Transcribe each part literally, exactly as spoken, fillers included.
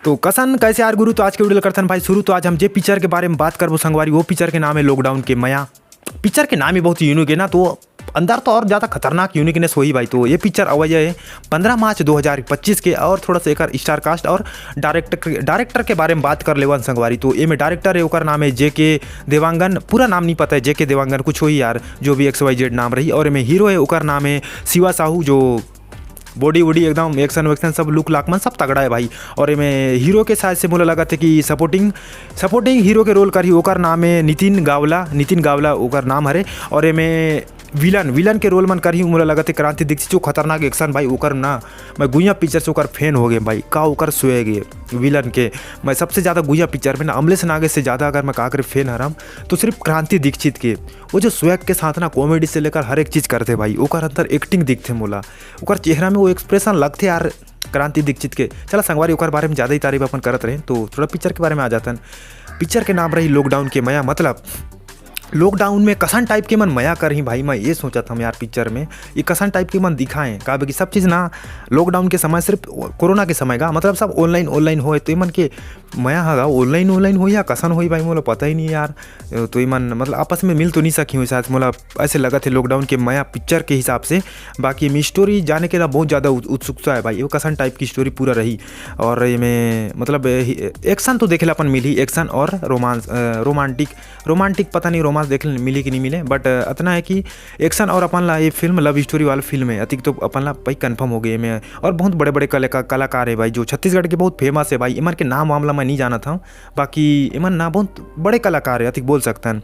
तो कसन कइसे यार गुरु, तो आज के video ल करथन भाई शुरू। तो आज हम जे पिक्चर के बारे में बात करबो संगवारी, वो पिक्चर के नाम है लॉकडाउन के मया। पिक्चर के नाम ही बहुत यूनिक है ना, तो अंदर तो और ज़्यादा खतरनाक यूनिकनेस होही भाई। तो ये पिक्चर अवइया है पंद्रह मार्च दो हज़ार पच्चीस के, और थोड़ा सा एकर स्टार कास्ट और डायरेक्टर, डायरेक्टर के बारे में बात कर लेवन संगवारी। तो एमे डायरेक्टर है, ओकर नाम है जे के देवांगन, पूरा नाम नहीं पता है, जे के देवांगन कुछ होही यार, जो भी एक्स वाई जेड नाम रही। और एमे हीरो है, ओकर नाम है शिवा साहू, जो बॉडी वॉडी एकदम एक्शन वैक्शन सब लुक लाक मन सब तगड़ा है भाई। और एमे हीरो के साथ से मोला लगत है कि सपोर्टिंग सपोर्टिंग हीरो के रोल करही, ओकर नाम है नितिन गावला, नितिन गावला ओकर नाम हरे। और एमे विलन विलन के रोल मन करही, मोला लगत है क्रांति दीक्षित, जो खतरनाक एक्शन भाई, ओकर ना मैं गुइया पिक्चर से ओकर फैन हो गए भाई। का ओकर स्वैग है विलन के, मैं सबसे ज़्यादा गुइया पिक्चर में ना अमलेश नागेश से ज़्यादा अगर मैं का करे फैन हरम, तो सिर्फ क्रांति दीक्षित के। वो जो स्वैग के साथ ना कॉमेडी से लेकर हर एक चीज़ करथे भाई, ओकर अंदर एक्टिंग दिखथे मोला, ओकर चेहरा में वो एक्सप्रेशन लगथे यार क्रांति दीक्षित के। चला संगवारी, ओकर बारे में ज़्यादा ही तारीफ अपन करत रहेन, तो थोड़ा पिक्चर के बारे में आ जातन। पिक्चर के नाम रही लॉकडाउन के मया। मतलब लॉकडाउन में कसन टाइप के मन मया करही भाई, मैं ये सोचत हूँ यार पिक्चर में ये कसन टाइप के मन दिखाएं, काबर कि सब चीज़ ना लॉकडाउन के समय, सिर्फ कोरोना के समय का मतलब सब ऑनलाइन ऑनलाइन होए, तो ये मन के मया हगा ऑनलाइन ऑनलाइन होई या कसन होई भाई, मोला पता ही नहीं यार। तो ये मन मतलब आपस में मिल तो नहीं सकी हुई शायद, मोला ऐसे लगत है लॉकडाउन के मया पिक्चर के हिसाब से। बाकी एमे स्टोरी जाने के ना बहुत ज़्यादा उत-, उत्सुकता है भाई, वो कसन टाइप की स्टोरी पूरा रही। और एमे मतलब एक्शन तो देखे ला अपन मिली, एक्शन और रोमांस, रोमांटिक रोमांटिक पता नहीं रोमांस देखे मिली कि नहीं मिले, बट अतना है कि एक्शन और अपन ला ये फिल्म लव स्टोरी वाला फिल्म है, अतिक तो अपन ला भाई कन्फर्म हो गए एमे। और बहुत बड़े बड़े कलाका-, कलाकार है भाई, जो छत्तीसगढ़ के बहुत फेमस है भाई। एमन के नाम वाम ला मैं नहीं जानत हूँ, बाकी एमन ना बहुत बड़े कलाकार है, अतिक बोल सकथन।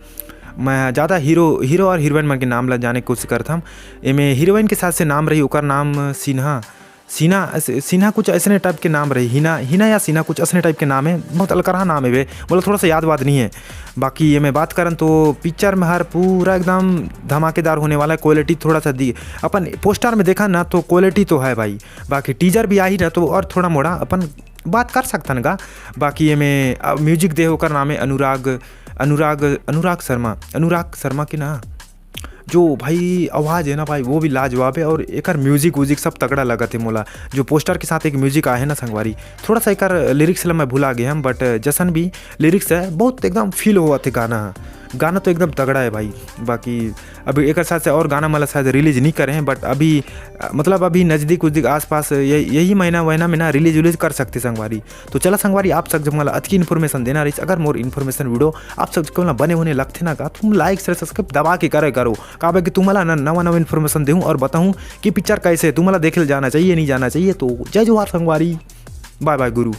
मैं ज़्यादा हीरो हीरो और हीरोइन मन के नाम ला जाने के कोशिश करत हूँ। एमे हीरोइन के साथ से नाम रही, ओकर नाम सिन्हा, सिन्हा, सिन्हा कुछ ऐसने टाइप के नाम रही, हिना, हिना या सिन्हा कुछ ऐसने टाइप के नाम है, बहुत अलकरहा नाम है बे, मोला थोड़ा सा याद वाद नहीं है। बाकी एमे बात करन तो पिक्चर में हर पूरा एकदम धमाकेदार होने वाला है, क्वालिटी थोड़ा सा दी अपन पोस्टर में देखा ना तो क्वालिटी तो है भाई, बाकी टीजर भी आही ना तो और थोड़ा मोड़ा अपन बात कर सकथन गा। बाकी एमे म्यूजिक दे ओकर नाम है अनुराग, अनुराग, अनुराग शर्मा, अनुराग शर्मा के ना जो भाई आवाज़ है ना भाई, वो भी लाजवाब है। और एकर म्यूजिक वूजिक सब तगड़ा लगत है मोला। जो पोस्टर के साथ एक म्यूजिक आहे ना संगवारी, थोड़ा सा एकर लिरिक्स ला मैं भुला गए हम, बट जसन भी लिरिक्स है बहुत एकदम फील होवत है गाना। गाना तो एकदम तगड़ा है भाई। बाकी अभी एकर साथ से और गाना मला शायद रिलीज नहीं करे हैं, बट अभी अ, मतलब अभी नज़दीक उजदीक आसपास ये, यही महीना वहीना में ना रिलीज उलीज कर सकते संगवारी। तो चला संगवारी, आप सब जब मला अतकी इन्फॉर्मेशन देना रही, अगर मोर इन्फॉर्मेशन वीडियो आप सब जब मला बने होने लगथे ना का, तुम लाइक शेयर सब्सक्राइब दबा के करे करो, काबर कि तुम्हाला ना नवा नवा इन्फॉर्मेशन देहूँ और बताऊँ कि पिक्चर कैसे तुम्हाला देखे जाना चाहिए, नहीं जाना चाहिए। तो जय जोहार संगवारी, बाय बाय गुरु।